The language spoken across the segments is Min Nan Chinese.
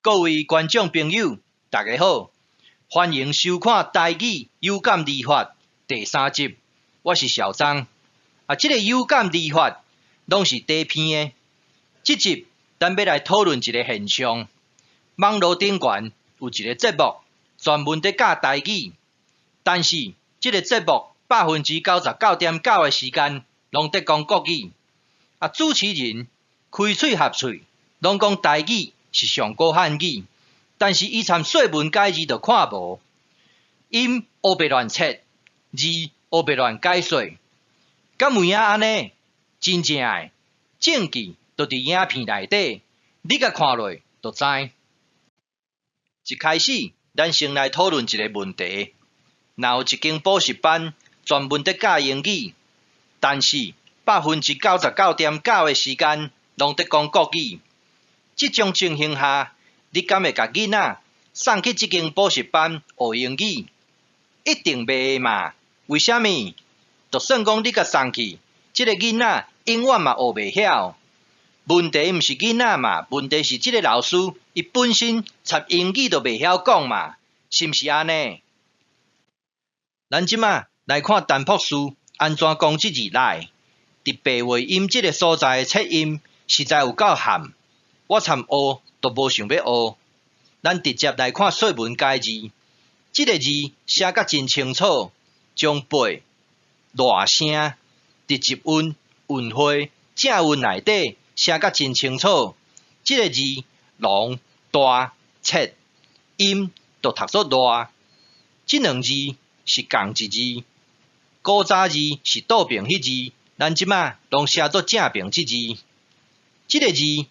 各位觀眾朋友，大家好，歡迎收看《台語有感而發》第三集，我是小張。啊，這个有感而發攏是短篇的。這集咱欲來討論一个現象，網路頂懸有一个節目專門佇教台語，但是這个節目99.9%的時間攏佇講國語。啊，主持人開喙合喙攏講台語是上古漢語，但是伊參說文解字就看無，音烏白亂切，字烏白亂解說，敢有影按呢？真正的證據就佇影片內底，你共看落就知。一開始，咱先來討論一个問題：若有一間補習班專門佇教英語，但是99.9%的時間攏佇講國語，這種情形下，你敢會共囡仔送去這間補習班學英語？一定袂會嘛？為啥物？就算講你共送去，這个囡仔永遠嘛學袂曉。問題毋是囡仔嘛，問題是這个老師伊本身插英語都袂曉講嘛，是毋是按呢？咱這馬來看陳博士按怎講這字來。佇白話音這个所在的切音實在有夠譀，我參學都無想欲學。咱直接來看說文解字，這个字寫甲真清楚，將背賴聲佇集韻、韻會、正韻內底寫甲真清楚。這个字龍大切音就讀做賴，這兩字是仝一字。古早字是倒爿彼字，咱這馬攏寫做正爿這字。這个字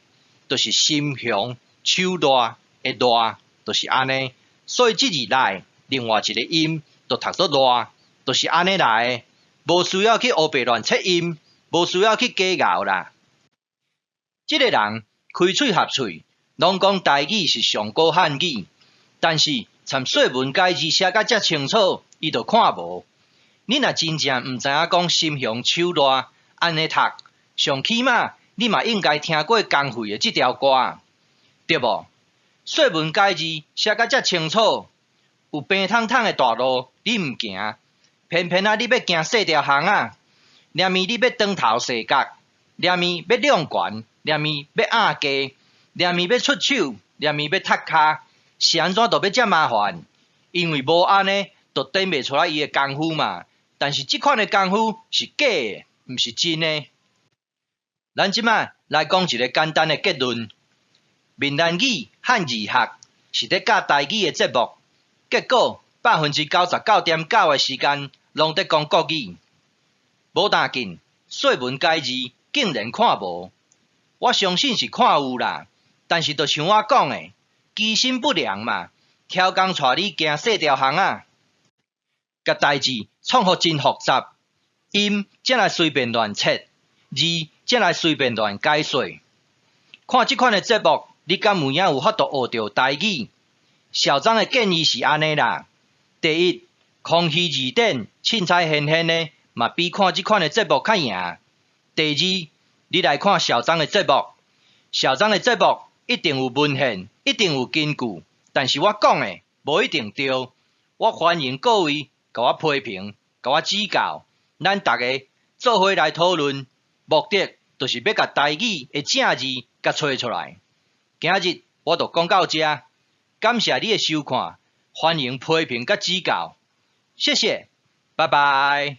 就是心雄手賴的賴，就是按呢。所以這字來另外一个音就讀做賴，就是按呢來的，無需要去烏白亂切音，無需要去加熬啦。這个人開喙合喙，攏講台語是上古漢語，但是參說文解字寫甲遮清楚，伊就看無。你若真正毋知影講心雄手賴按呢讀，上起碼你嘛應該聽過工費的這條歌，對無？說文解字寫甲遮清楚，有平坦坦的大路你毋行，偏偏啊你欲行細條巷仔，連物你欲轉頭踅角，連物欲兩懸，連物欲壓低，連物欲出手，連物欲踢跤，是按怎就欲遮麻煩？因為無按呢，就展袂出來伊的功夫嘛。但是這款的功夫是假的，毋是真的。咱這馬來講一个簡單的結論：閩南語漢字學是佇教台語的節目，結果99.9%的時間攏佇講國語。無要緊，說文解字竟然看無，我相信是看有啦。但是就像我講的，居心不良嘛，刁工帶你行細條巷仔，共代誌創予真複雜，音才來隨便亂切，字才來隨便亂解說。看這款的節目，你敢有影有法度學著台語？小張的建議是按呢啦：第一，康熙字典凊彩編編的，嘛比看這款的節目較贏。第二，你來看小張的節目，小張的節目一定有文獻，一定有根據，但是我講的無一定對。我歡迎各位共我批評，共我指教，咱逐家做伙來討論，目的就是欲共台語的正字共揣出來。今日我就講到這，感謝你的收看，歡迎批評佮指教，謝謝，拜拜。